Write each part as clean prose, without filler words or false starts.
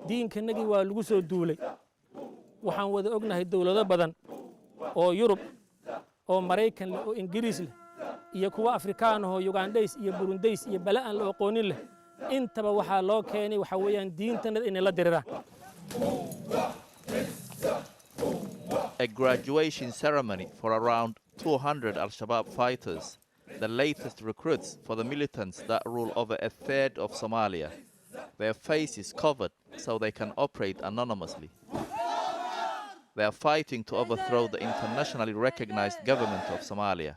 Diinkanagii waa lagu soo duulay. Waxaan wada ognahay dowlado badan oo Yurub oo Maraykan leh oo Ingiriis leh iyo kuwa Afrikaan ahoo Yugandhays iyo Burundays iyo bale aan la aqoonin leh. Intaba waxaa loo keenay waxaa weeyaan diintanada inay la diriraan. A graduation ceremony for around 200 Al Shabaab fighters, the latest recruits for the militants that rule over a third of Somalia. Their faces covered so they can operate anonymously. They are fighting to overthrow the internationally recognized government of Somalia.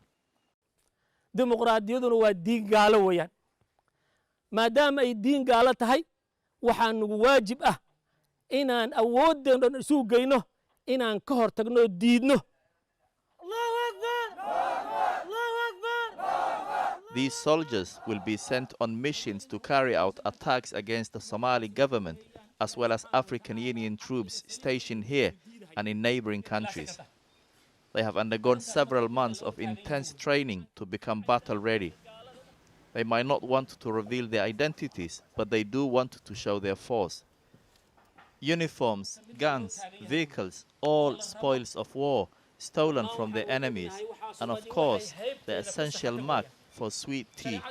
Dimuqraadiyaduna waa diin gaalo weeyaan. Maadaama ay diin gaalo tahay, waxaa nagu waajib ah inaan awooddeen dhan isugu geyno inaan ka hor tagno oo diidno. Allahu Akbar! Allahu Akbar! These soldiers will be sent on missions to carry out attacks against the Somali government as well as African Union troops stationed here and in neighboring countries. They have undergone several months of intense training to become battle ready. They might not want to reveal their identities, but they do want to show their force. Uniforms, guns, vehicles, all spoils of war stolen from their enemies, and of course, the essential mug for sweet tea.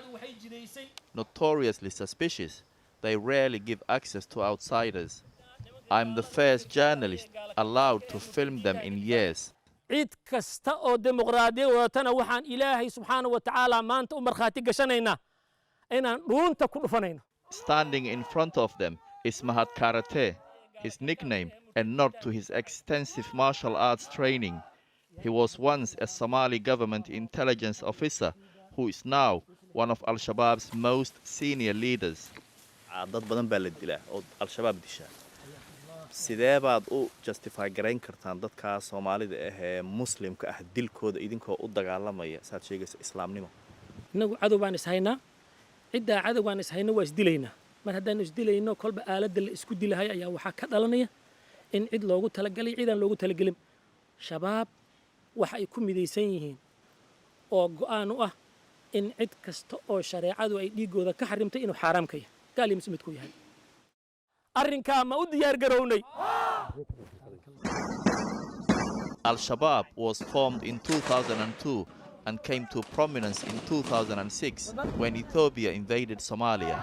Notoriously suspicious, they rarely give access to outsiders. I'm the first journalist allowed to film them in years. Cid kasta oo dimuqraadiyad wadatana waxaan Ilaahay subxaana wa tacaala maanta u markhaati gashanaynaa inaan dhuunta ku dhufanayno. Standing in front of them is Mahad Karate, his nickname, a nod to his extensive martial arts training. He was once a Somali government intelligence officer who is now one of Al Shabaab's most senior leaders. Dad badan baa la dilaa oo Al-Shabaab dishaa. Sidee baad u justify garayn kartaan dadkaa Soomaalida ah ee Muslimka ah dilkooda idinkoo u dagaalamaya, saad sheegaysa, Islaamnimo? Innagu cadow baan ishaynaa. Ciddaa cadow baan ishayna, waa isdilaynaa. Mar haddaanu isdilayno, kolba aaladda la isku dilahay ayaa waxaa ka dhalanaya in cid loogu talagalay, cidaan loogu talagelin. Shabaab waxa ay ku midaysan yihiin oo go'aan u ah in cid kasta oo shareecadu ay dhiiggooda ka xarimtay inuu xaaraam ka yahay, gaal iyo muslimidku yahay. Arrinkaa ma u diyaar garownay? Al Shabaab was formed in 2002 and came to prominence in 2006 when Ethiopia invaded Somalia.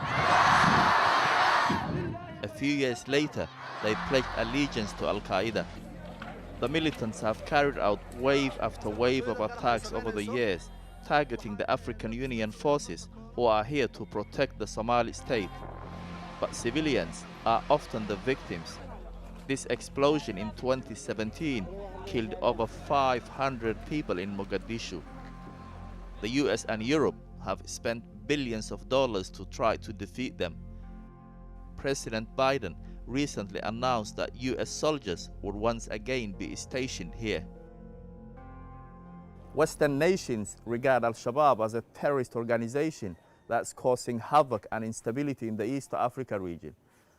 A few years later, they pledged allegiance to Al Qaeda. The militants have carried out wave after wave of attacks over the years, targeting the African Union forces who are here to protect the Somali state. But civilians are often the victims. This explosion in 2017 killed over 500 people in Mogadishu. The US and Europe have spent billions of dollars to try to defeat them. President Biden recently announced that US soldiers would once again be stationed here. Western nations regard Al Shabaab as a terrorist organization that's causing havoc and instability in the East Africa region.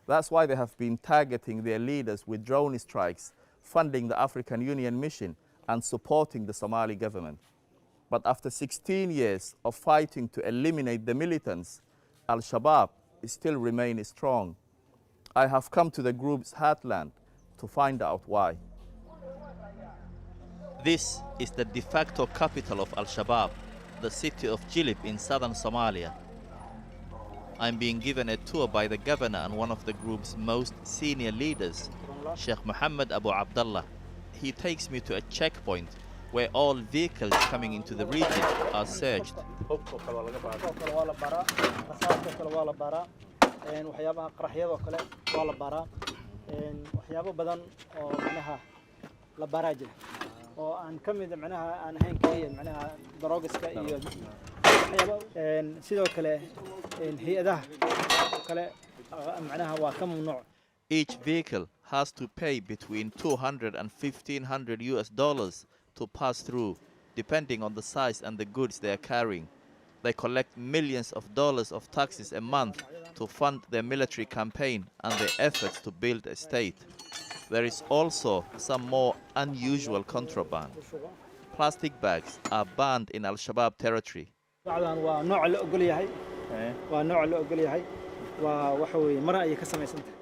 That's why they have been targeting their leaders with drone strikes, funding the African Union mission, and supporting the Somali government. But after 16 years of fighting to eliminate the militants, Al Shabaab still remains strong. I have come to the group's heartland to find out why. This is the de facto capital of Al Shabaab, the city of Jilib in southern Somalia. I'm being given a tour by the governor and one of the group's most senior leaders, Sheikh Mohammed Abu Abdullah. He takes me to a checkpoint where all vehicles coming into the region are searched. Hubkoo kale waa laga baaraa. Kale waa la baaraa, rasaastoo kale waa la baaraa, waxyaabaha qaraxyadoo kale waa la baaraa, waxyaabo badan oo macnaha la baaraa jira oo aan ka mid macnaha aan ahayn keliya macnaha daroogiska iyo waxyaabo. Sidoo kale hay'adaha oo kale macnaha waa ka mamnuuc. Each vehicle has to pay between 200 and 1500 US dollars to pass through, depending on the size and the goods they are carrying. They collect millions of dollars of taxes a month to fund their military campaign and their efforts to build a state. There is also some more unusual contraband. Plastic bags are banned in Al Shabaab territory. Bacdan waa nooca la ogol yahay, waa nooca la ogol yahay, waa waxa weeye mara ayay ka samaysan tahay.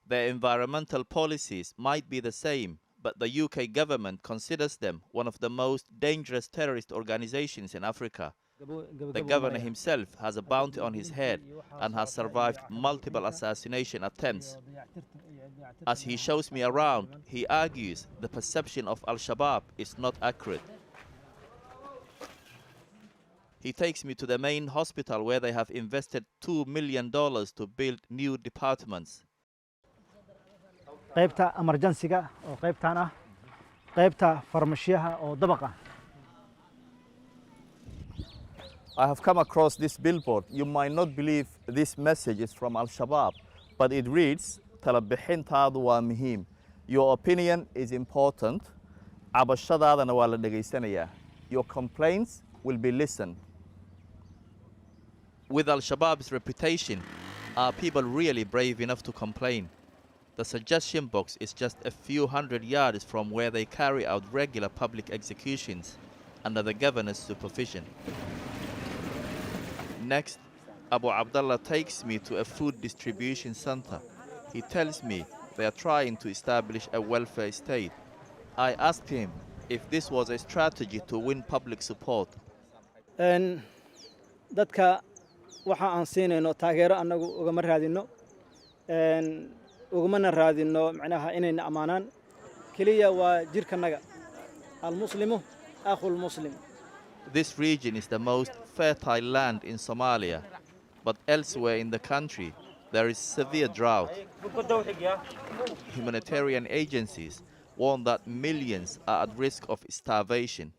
Their environmental policies might be the same, but the UK government considers them one of the most dangerous terrorist organizations in Africa. The governor himself has a bounty on his head and has survived multiple assassination attempts. As he shows me around, he argues the perception of Al Shabaab is not accurate. He takes me to the main hospital where they have invested $2 million to build new departments. Qaybta emergency-ga oo qaybtan ah, qaybta farmashiyaha oo dabaqa. I have come across this billboard. You might not believe this message is from Al Shabaab, but it reads, "Talabixintaadu waa muhiim." Your opinion is important. Cabashadaadana waa la dhegaysanayaa. Your complaints will be listened. With Al Shabaab's reputation, are people really brave enough to complain? The suggestion box is just a few hundred yards from where they carry out regular public executions under the governor's supervision. Next, Abu Abdullah takes me to a food distribution center. He tells me they are trying to establish a welfare state. I asked him if this was a strategy to win public support. Dadka waxa aan siinayno taageero annagu ugama raadino, ugumana raadino macnaha inayna ammaanaan. Keliya waa jirkanaga. Almuslimu akhulmuslim. This region is the most fertile land in Somalia, but elsewhere in the country there is severe drought. Humanitarian agencies warn that millions are at risk of starvation.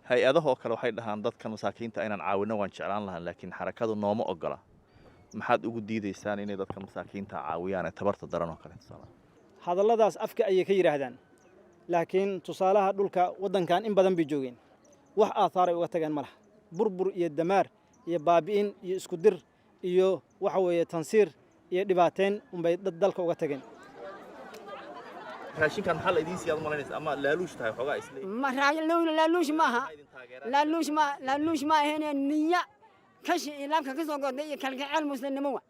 Hay-adahoo kale waxay dhahaan dadkan masaakiinta inaan caawino waan jeclaan lahaa, laakiin xarakadu nooma ogola. Maxaad ugu diidaysaan inay dadka masaakiinta caawiyaan ee tabarta daran oo kale, tusaale? Hadalladaas afka ayay ka yidhaahdaan, laakiin tusaalaha dhulka waddankan in badan bay joogeen, wax aahaaray uga tageen ma laha. Burbur iyo damaar iyo baabi'in iyo isku dir iyo waxa weeye tansiir iyo dhibaateyn unbay dad dalka uga tageen. Raashinkan maxaa la idiin siiyaad malaynaysa ama laaluush tahay xoogaa isle? Ma laaluush maaha, laaluush ma laaluush ma ahayne, niya kashi iyo laabka ka soo goday iyo kalgacayl muslimnimo wa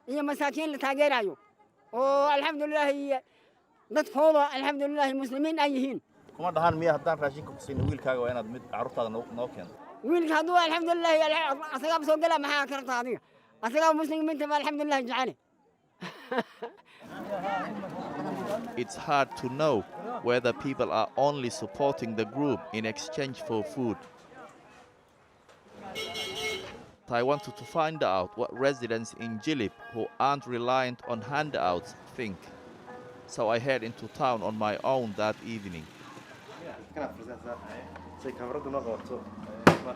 iyo masaakiin la taageerayo oo alxamdulilaahi dadkooda alxamdulilaahi muslimiin ay yihiin. Kuma dhahaan miya haddaan raashinka ku siino wiilkaaga waa inaad mid carruurtaada noo keento? Wiilka hadduu alxamdulilaahi asagaaba soo gala, maxaa karta adiga? Asagaaba muslimiinta ba alxamdulillahi jecele. It's hard to know whether people are only supporting the group in exchange for food. I wanted to find out what residents in Jilib who aren't reliant on handouts think. So I head into town on my own that evening.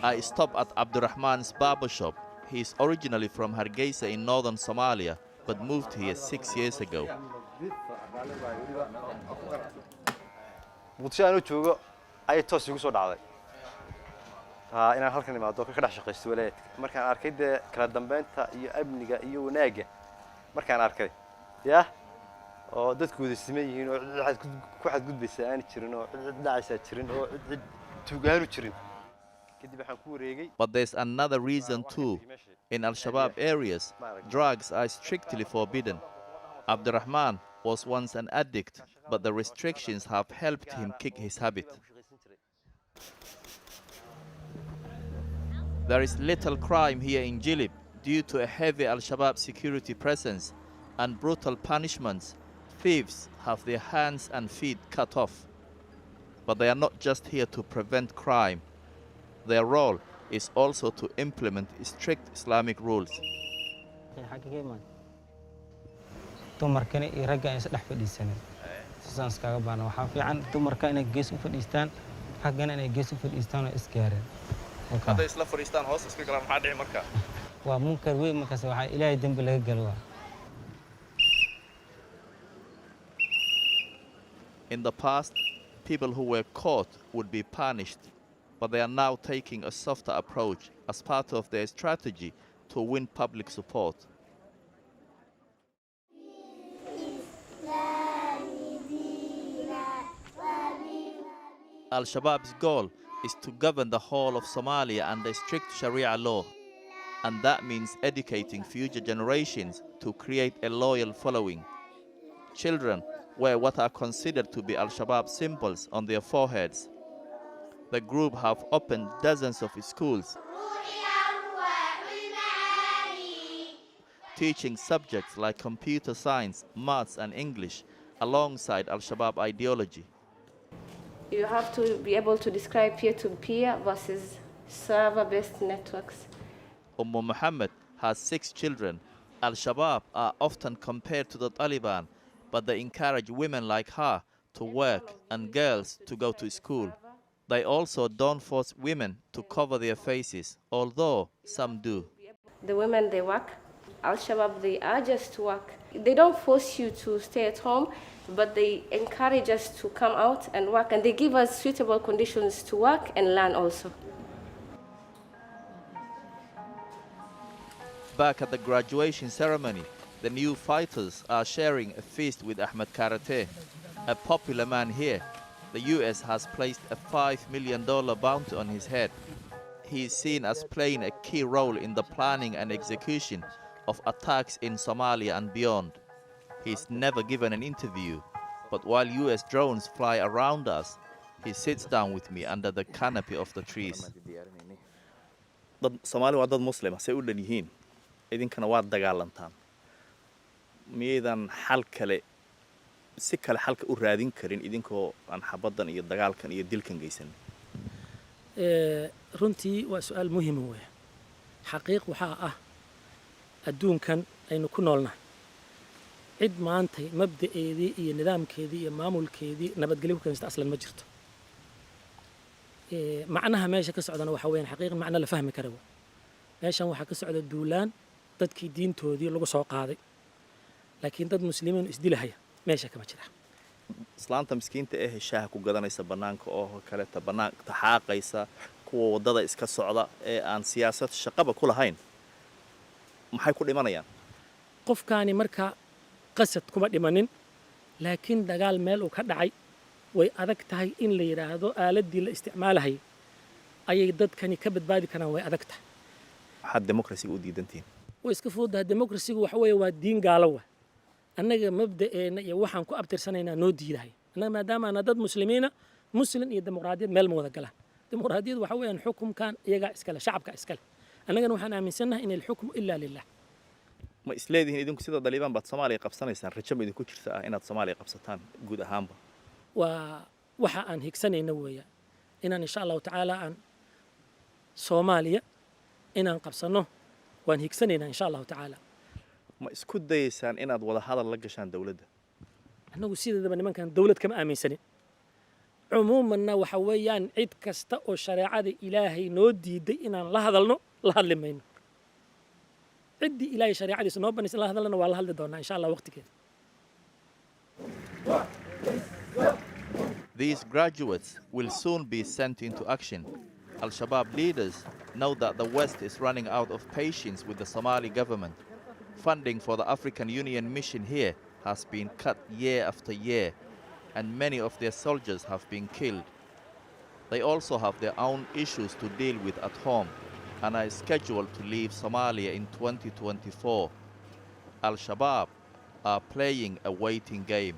I stop at Abdurrahman's barber shop. He is originally from Hargeisa in northern Somalia, but moved here 6 years ago. Muqdisho aanuu joogo ayay toos igu soo dhacday inaan halkan imaado ka dhex shaqaysto walaayadka. Markaan arkay dee kala dambeynta iyo amniga iyo wanaagga markaan arkay yah oo dadku wada siman yihiin oo cid cid ku xadgudbaysa aani jirin oo cid cid dhacaysaa jirin oo cid cid tuugaanu jirin, kadib waxaan ku wareegay. But there's another reason too. In Al Shabaab areas, drugs are strictly forbidden. Abdurrahman was once an addict, but the restrictions have helped him kick his habit. There is little crime here in Jilib due to a heavy Al Shabaab security presence and brutal punishments. Thieves have their hands and feet cut off. But they are not just here to prevent crime. Their role is also to implement strict Islamic rules. Dumarkana iyo ragga aan isdhex fadhiisanin sisaan iskaga baana. Waxaa fiican dumarka inay gees u fadhiistaan, raggana inay gees u fadhiistaan oo isgaareen. Hadday isla fadhiistaan, hoos iska galaan, maxaa dhici marka? Waa munkar weyn markaas, waxaa ilaahay dembi laga galo waa. In the past, people who were caught would be punished, but they are now taking a softer approach as part of their strategy to win public support. Al Shabaab's goal is to govern the whole of Somalia under strict Sharia law, and that means educating future generations to create a loyal following. Children wear what are considered to be Al Shabaab symbols on their foreheads. The group have opened dozens of schools, teaching subjects like computer science, maths, and English alongside Al Shabaab ideology. You have to be able to describe peer-to-peer versus server-based networks. Muhammad has 6 children. Al Shabaab are often compared to the Taliban, but they encourage women like her to work and girls to go to school. They also don't force women to cover their faces, although some do. The women, they work. Al-Shabaab, they urge us to work. They don't force you to stay at home, but they encourage us to come out and work, and they give us suitable conditions to work and learn also. Back at the graduation ceremony, the new fighters are sharing a feast with Ahmed Karate, a popular man here. The US has placed a $5 million bounty on his head. He is seen as playing a key role in the planning and execution of attacks in Somalia and beyond. He's never given an interview, but while US drones fly around us, he sits down with me under the canopy of the trees. Dad Soomaali waa dad muslima say u dhan yihiin, idinkana waad dagaalantaan, miyaydan xal kale si kale xalka u raadin karin idinkoo aan xabaddan iyo dagaalkan iyo dilkan geysan? Runtii waa su-aal muhima weya. Xaqiiq waxaa ah adduunkan aynu ku noolnahay cid maantay mabda'eedii iyo nidaamkeedii iyo maamulkeedii nabadgelyo ku keensta aslan ma jirto. Macnaha meesha ka socdana waxa weeyaan xaqiiq macno la fahmi kara. Meeshan waxaa ka socda duulaan dadkii diintoodii lagu soo qaaday, laakiin dad muslimiin isdilahaya meesha kama jira. Islaanta miskiinta eh shaaha ku gadanaysa bannaanka oo kaleta bannaanka taxaaqaysa, kuwa waddada iska socda ee aan siyaasad shaqaba ku lahayn, maxay ku dhimanayaan? Qofkaani marka qasad kuma dhimanin, laakiin dagaal meel uu ka dhacay way adag tahay in la yidhaahdo aaladdii la isticmaalahayay ayay dadkani ka badbaadi karaan, way adag tahay. Maxaad democracy u diidantihiin? Way iska fududahay. Democracy-gu waxa weeye waa diin gaalo wa. Annaga mabda'eenna iyo waxaan ku abtirsanaynaa noo diidahay. Annaga maadaama ana dad muslimiina, muslim iyo dimuqraadiyad meel ma wada galaan. Dimuqraadiyad waxa weeyaan xukumkan iyagaa iskale, shacabka iskale. Annagana waxaan aaminsannahay in alxukmu ilaa lilah. Ma isleedihiin idinku sida Daliibaan baad Soomaaliya qabsanaysaan? Rajo ma idinku jirta ah inaad Soomaaliya qabsataan guud ahaanba? Waa waxa aan higsanayna weeyaan inaan insha Allahu tacaala aan Soomaaliya inaan qabsanno waan higsanaynaa insha Allahu tacaala. Ma isku dayeysaan inaad wada hadal la gashaan dowladda? Annagu sideedaba nimankan dowlad kama aaminsanin. Cumuumanna waxa weeyaan cid kasta oo shareecada Ilaahay noo diiday inaan la hadalno la hadli mayno. Ciddii Ilaahay shareecadiisa noo banaysa in la hadalna waa la hadli doonaa insha Allah waqtigeeda. These graduates will soon be sent into action. Al Shabaab leaders know that the West is running out of patience with the Somali government. Funding for the African Union mission here has been cut year after year, and many of their soldiers have been killed. They also have their own issues to deal with at home and are scheduled to leave Somalia in 2024. Al Shabaab are playing a waiting game.